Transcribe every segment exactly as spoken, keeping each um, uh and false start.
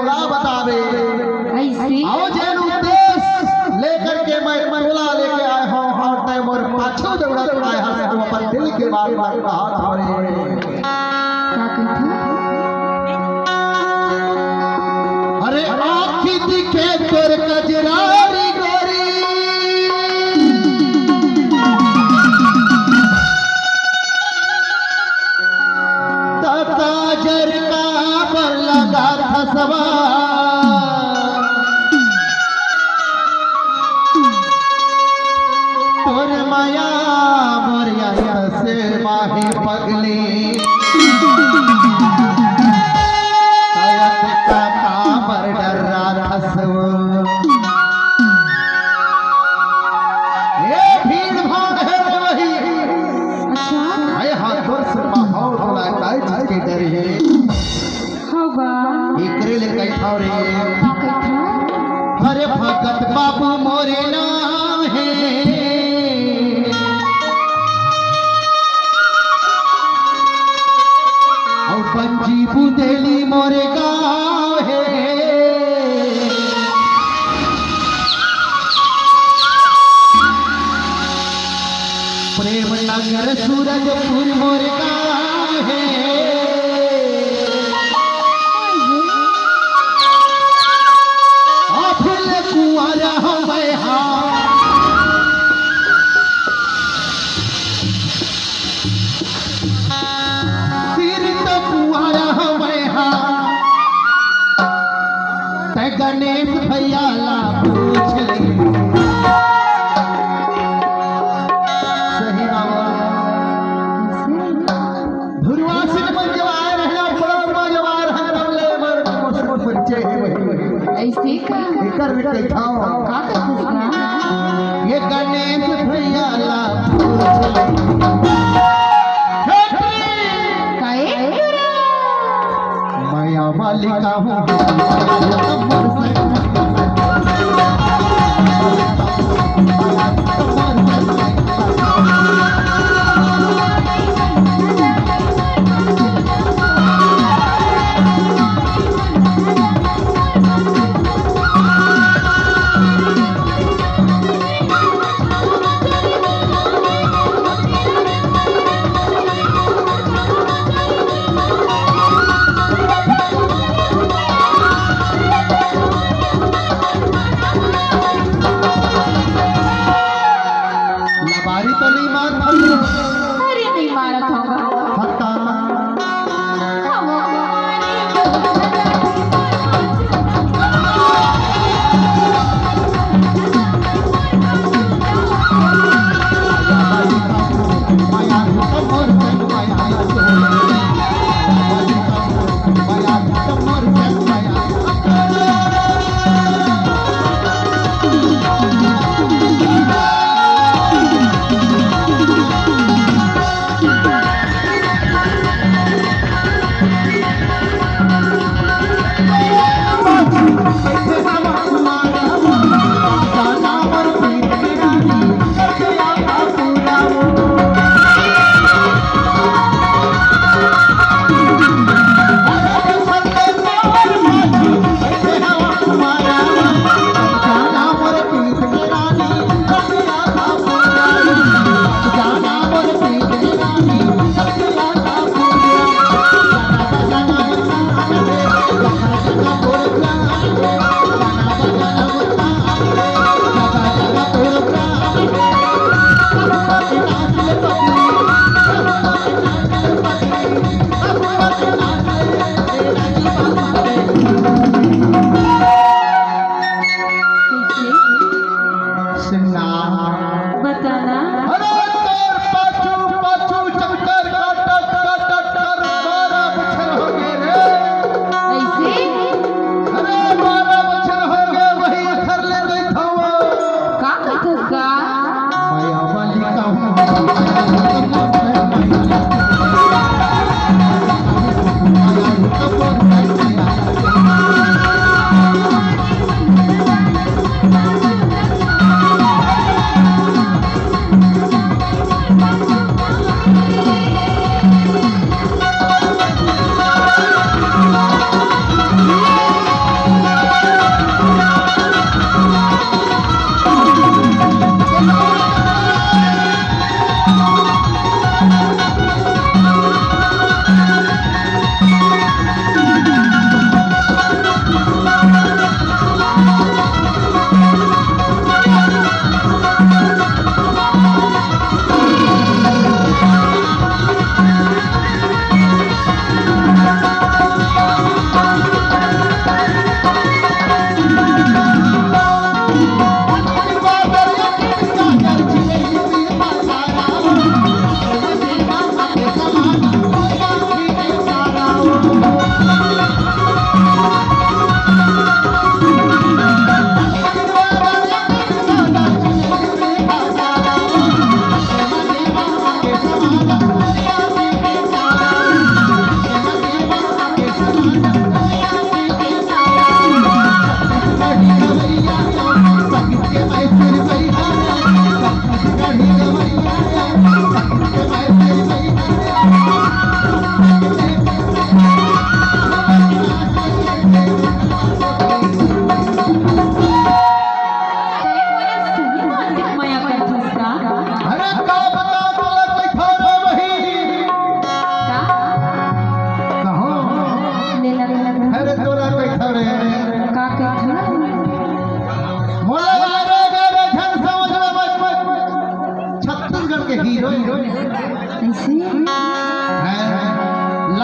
का बतावे। ऐसे? अउ जेन उद्देश्य लेकर के मैं टोला लेके आए हंव, अउ तैं मोर पाछू दउड़त आए हस, त अपन दिल के बात ला कहत हंव रे। का कहत हस? अरे आँखी दिखे तोर कजरारी गोरी, त काजर काबर लगाथस वा? तोर मया मोर अइसे माहे पगली, अयत का काबर डर्राथस वा? ए भीड़ भाड़ हे रे वही। अच्छा। अय हा तोर से माहौल वाला काय चीज के डर हे? होगा। एकरे ले कहिथंव रे। का कहिथंव? अरे भगत बाबू मोरे नाम हे। अउ पंजी बुदेली मोरे गाँव हे। प्रेम नगर सूरजपुर मोर गाँव हे। अफुल कुंवारा हवय हा। सिर तो कुंवारा हवय हा। तैं गणेश भैया ला पूछ ले। सही बाबा। भुरवा सिंह मन जब आए रहे, बड़ा बड़ा जब आए रहे, तब ले मर कुछ बच्चे हैं भाई। ऐसे का? एकर भी कहिथंव। का कहिथस का? ये गणेश भैया ला। काहे? मया वाली का हूँ।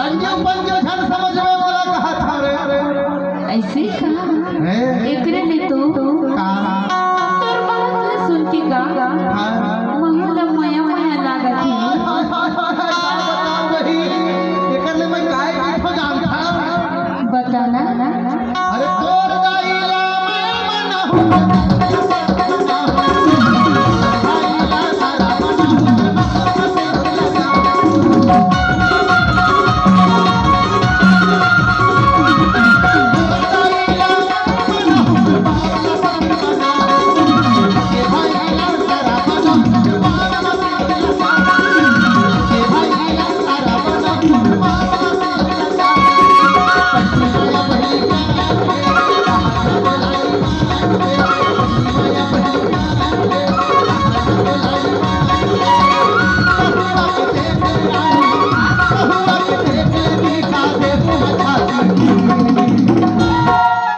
पंजे पंजे झन समझवे वाला कहा था रे। ऐसे ही कहा। हैं? एक